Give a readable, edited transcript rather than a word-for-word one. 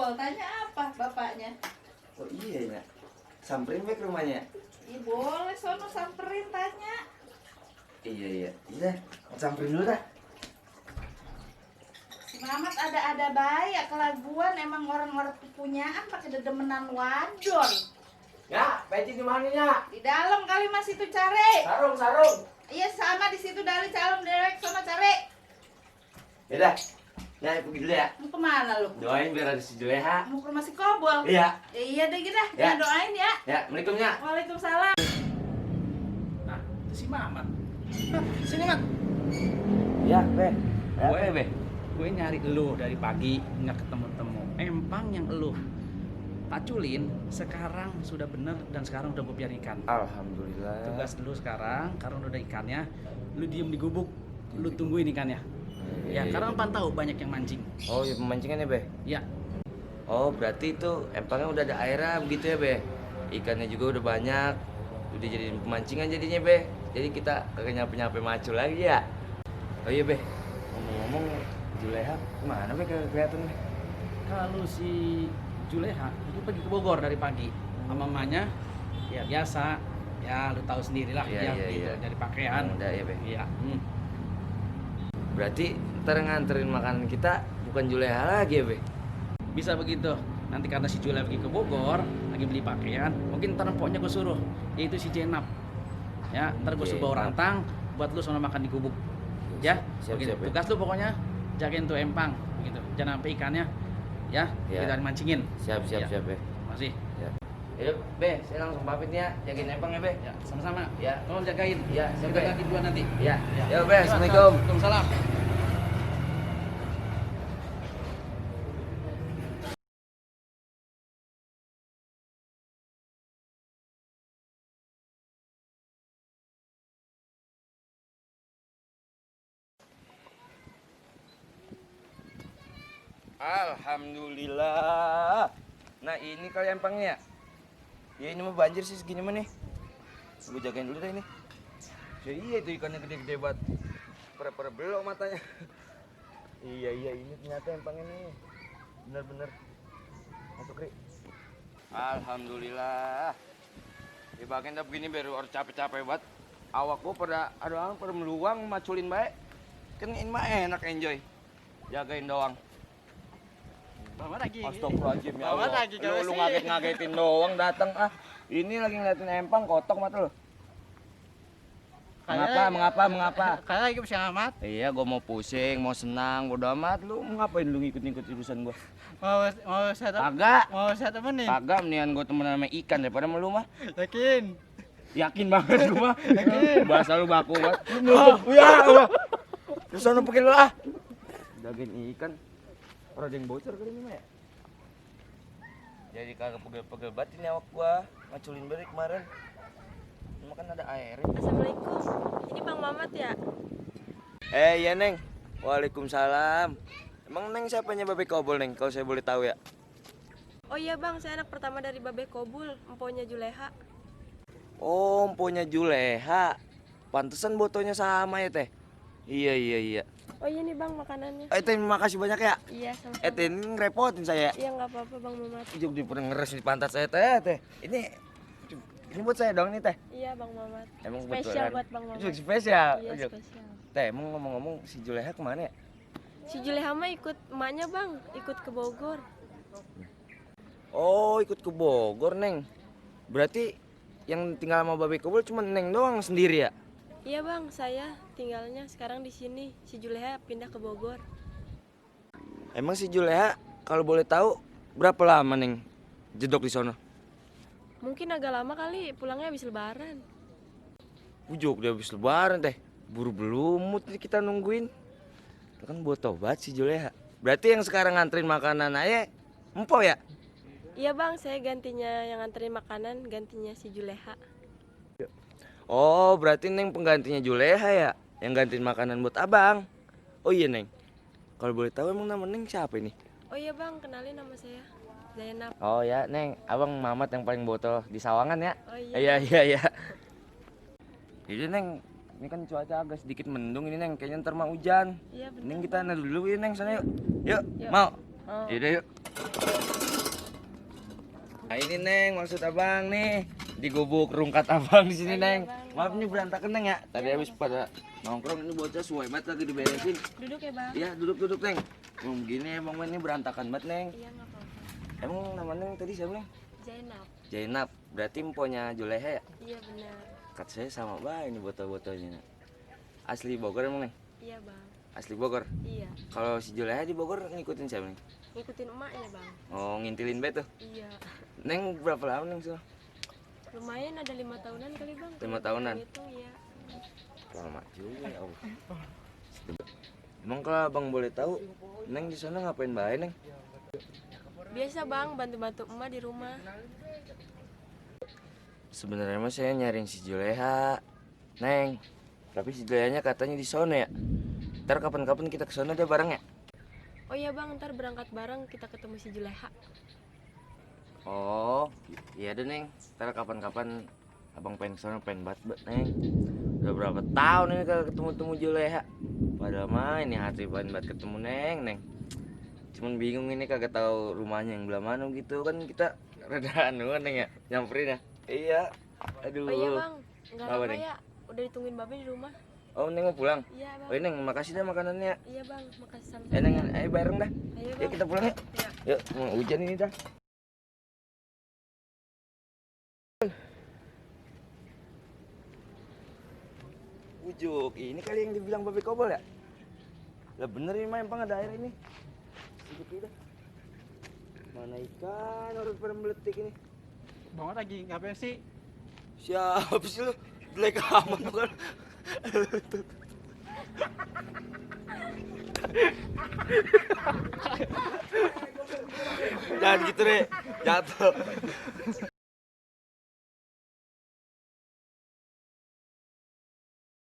kobol, tanya apa bapaknya? Oh iya ya. Samperin ke rumahnya. Iya boleh, sono samperin tanya. Iya. Iya, samperin dulu dah. Si Mamat ada baik, kelaguan emang orang-orang punyaan pakai dedemenan wadon. Ya, peci di mana ya? Di dalam kali Mas itu cari. Sarung. Iya sama di situ dari calon derek sono cari. Ya dah. Ya, pergi dulu ya. Mau kemana lu? Doain biar ada si Juleha. Mau ke rumah si Kobol? Iya. Ya, iya deh gitu dah, Ya. jangan doain ya. Ya, Assalamualaikumnya. Waalaikumsalam. Nah, itu si Mamat. Hah, sini, Mat. Ya, Be. Apa, Be? Gue nyari elu dari pagi nggak ketemu-temu. Empang yang elu paculin sekarang sudah bener dan sekarang udah gue biar ikan. Alhamdulillah. Tugas lu sekarang, karena udah ikannya, lu diem di gubuk, lu tungguin ikannya. Ya, karena empan tahu banyak yang mancing. Oh, ya pemancingannya, Be. Ya, Oh, berarti itu empangnya udah ada airnya begitu ya, Be? Ikannya juga udah banyak. Udah jadi pemancingan jadinya, Be. Jadi kita kagak nyampe-nyampe macul lagi ya. Oh iya, Be. Ngomong-ngomong, Juleha kemana, Be? Kagak kelihatan, Be. kalau si Juleha itu pergi ke Bogor dari pagi sama mamanya. Ya biasa, ya lu tahu sendirilah Iya, ya, iya, gitu, iya. dari pakaian. Udah ya, Be. Iya. Berarti ntar nganterin makanan kita bukan Juleha lagi ya, Be? Bisa begitu. Nanti karena si Juleha pergi ke Bogor lagi beli pakaian, mungkin ntar empoknya gue suruh, yaitu si Jenap. Ya, ntar gue suruh bawa Jenap. rantang buat lu sono makan di gubuk. Ya, Siap, begitu. Be. Tugas lu pokoknya jagain tuh empang, begitu. Jangan sampai ikannya, ya, Ya. kita mancingin. Siap, Ya. Be. Masih. Ya. Yuk, Be, saya langsung pamit ya. Jagain empang ya, Be. Ya, sama-sama. Ya. Tolong jagain. Ya, siap, Kita Be. ganti dua nanti. Ya. Ya. Yo, Be, Assalamualaikum. Waalaikumsalam. Alhamdulillah. Nah, ini kali empangnya. Ya ini mah banjir sih segini mah nih. Gue jagain dulu deh ini. Ya iya itu ikannya gede-gede banget. Pere-pere belok matanya. Iya ini ternyata empangnya nih. Bener-bener. Masuk, Ri. Alhamdulillah. Di bagian dah begini baru orang capek-capek banget. Awak gua pada meluang maculin baik. Kan ini mah enak enjoy. Jagain doang. Bawa lagi. Astagfirullahaladzim ya Bawa Allah. lagi, Lu gawat sih. ngaget-ngagetin doang datang ah. Ini lagi ngeliatin empang kotok mata lu. Mengapa? Kayak lagi pusing amat. Iya, gua mau pusing, mau senang, bodo amat. Lu ngapain lu ngikut-ngikut urusan gua? Mau saya temenin. Kagak, mendingan gua temenan sama ikan daripada sama lu mah. Yakin? Yakin banget gua mah. Yakin. Bahasa lu baku banget. Ya. Lu sono pergi lu ah. Daging ikan. Orang ada yang bocor kali ini mah ya. Jadi kagak pegel-pegel banget ini awak gua. Maculin beri kemarin. Cuma kan ada air. Assalamualaikum. Ini Bang Mamat ya? Iya Neng. Waalaikumsalam. Emang Neng siapanya Babe Kobol Neng? Kalau saya boleh tahu ya. Oh iya Bang, saya anak pertama dari Babe Kobul, emponya Juleha. Oh, emponya Juleha. Pantesan botonya sama ya Teh. Iya. Oh iya nih Bang makanannya. Teh makasih banyak ya. Iya sama-sama. Teh ini ngerepotin saya. Iya nggak apa-apa Bang Mamat. Juk di pernah ngeres di pantat saya Teh. Ini buat saya dong nih Teh. Iya Bang Mamat. Emang Spesial kebetulan. buat Bang Mamat. Juk spesial. Iya Juk. spesial. Teh, emang ngomong-ngomong si Juleha kemana ya? Si Juleha mah ikut emaknya Bang, ikut ke Bogor. Oh, ikut ke Bogor Neng. Berarti yang tinggal sama Babe Kobol cuma Neng doang sendiri ya? Iya Bang, saya tinggalnya sekarang di sini. Si Juleha pindah ke Bogor. Emang si Juleha kalau boleh tahu berapa lama Neng jedok di sono? Mungkin agak lama kali, pulangnya habis lebaran. Ujuk dia habis lebaran Teh. Buru belumut nih kita nungguin. Itu kan buat tobat si Juleha. Berarti yang sekarang nganterin makanan aja empok ya? Iya Bang, saya gantinya yang nganterin makanan, gantinya si Juleha. Oh, berarti Neng penggantinya Juleha ya? Yang gantiin makanan buat abang. Oh iya Neng. Kalau boleh tahu emang nama Neng siapa ini? Oh iya Bang, kenalin nama saya Zainab. Oh ya Neng, abang Mamat yang paling botol di Sawangan ya? Oh iya. Iya. Jadi Neng, ini kan cuaca agak sedikit mendung ini Neng. Kayaknya ntar mau hujan. Iya benar. Neng kita nadu dulu ya Neng sana yuk. Yuk, Yuk. mau? Mau. Yaudah yuk. Nah ini Neng, maksud abang nih di gubuk rungkat abang di sini Iya, Neng. Bang. Maaf nih berantakan Neng ya. Tadi habis pada nongkrong ini bocah suwe banget lagi diberesin. Duduk ya bang. Iya duduk Neng. Begini emang ini berantakan banget Neng. Iya nggak apa-apa. Emang nama Neng tadi siapa Neng? Zainab. Zainab. Berarti emponya Juleha ya? Iya benar. Kat saya sama bah ini botol-botolnya. Asli Bogor emang Neng? Iya bang. Asli Bogor. Iya. Kalau si Juleha di Bogor ngikutin siapa Neng? Ngikutin emaknya bang. Oh ngintilin bet tuh. Iya. Neng berapa lama Neng so? Lumayan ada 5 tahunan kali bang. 5 tahunan? Hitung ya. Lama juga ya Allah. Emang kalau abang boleh tahu, Neng di sana ngapain bae Neng? Biasa bang, bantu-bantu emak di rumah. Sebenarnya mah saya nyariin si Juleha, Neng. Tapi si Julehanya katanya di sana ya. Ntar kapan-kapan kita ke sana deh bareng ya. Oh iya bang, ntar berangkat bareng kita ketemu si Juleha. Oh, iya deh Neng. Ntar kapan-kapan abang pengen ke sana pengen banget Neng. Udah berapa tahun ini kagak ketemu Juleha. Padahal mah ini hati pengen banget ketemu Neng. Cuman bingung ini kagak tahu rumahnya yang belah mana gitu kan kita rada anu Neng ya nyamperin ya. Iya. Aduh. Oh iya bang, nggak Apa, lama Neng? ya. Udah ditungguin babe di rumah. Oh Neng mau pulang. Iya bang. Oh Neng makasih dah makanannya. Iya bang, makasih sama Neng, ayo bareng dah. Ayo Yuk bang. kita pulang yuk. Iya. Yuk, mau hujan ini dah. Ujuk, ini kali yang dibilang babi kobol ya? Lah bener ini mah emang ada air ini. Ujuk ini dah. Mana ikan orang pada meletik ini? Bang lagi ngapain sih? Siapa sih lu? Jelek amat bukan? Jangan gitu deh, jatuh.